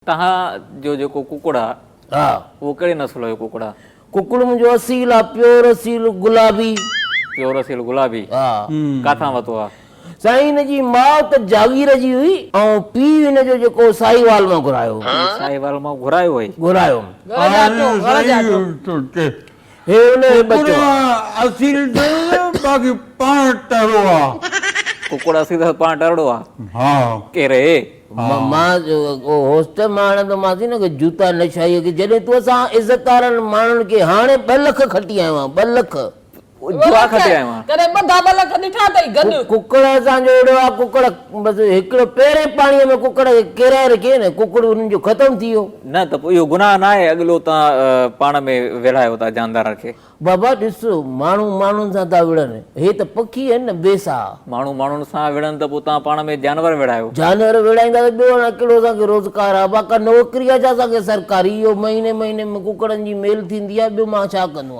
توهان جو جيڪو ڪڪڙ آ ها. اهو ڪهڙي نسل جو ڪڪڙ آ؟ ڪڪڙ منهنجو اصيل آ پيور اصيل گلابي. پيور اصيل گلابي ها. ڪاٿان وتو آ؟ سائين هن جي ماء ته جاگير جي هئي ۽ پيء هن جو جيڪو ساهيوال مان گهرايو هو. پيء ساهيوال مان گهرايو هئي. گهرايو. گهر جا اٽو گهر جا اٽو. هي ان جو ٻچو آ. ڪڪڙ اصيل اٿس باقي پاڻ ٽرڙو آ. ڪڪڙ اصيل اٿس پاڻ ٽرڙو آ. ها. ڪير هي؟ مان هوس ته مان هڻندومانس نه جوتا نشائيء کي جڏهن تون اسان عزتدارن ماڻهن کي هاڻي ٻه لک کٽي آيو آهيان ٻه لک. جوا کٽي آيو آهيان. ڪڏهن ٻڌا ٻه لک ڏٺا اٿئي گڏ. ڪڪڙ اسان جو اهڙو آهي ڪڪڙ بس هڪڙو پهرين پاڻيء ۾ ڪڪڙ کي ڪيرائي رکيئي نه ڪڪڙ انهن جو ختم ٿي ويو. نه ته پوء اهو گناهه ناهي اڳلو توهان پاڻ ۾ ويڙهايو ٿا جاندارن کي. بابا ڏس ماڻهو ماڻهن سان ٿا وڙهن هي ته پکي آهن نه بي ساهه. ماڻهو ماڻهن سان وڙهن ته پوء توهان پاڻ ۾ جانور وڙهايو. جانور وڙهائيندا ته ٻيو هاڻي ڪهڙو اسان کي روزگار آهي باقا نوڪري آهي ڇا اسان کي سرڪاري اهو مهيني مهيني ۾ ڪڪڙن جي ميل ٿيندي آهي ٻيو مان ڇا ڪندو آهيان.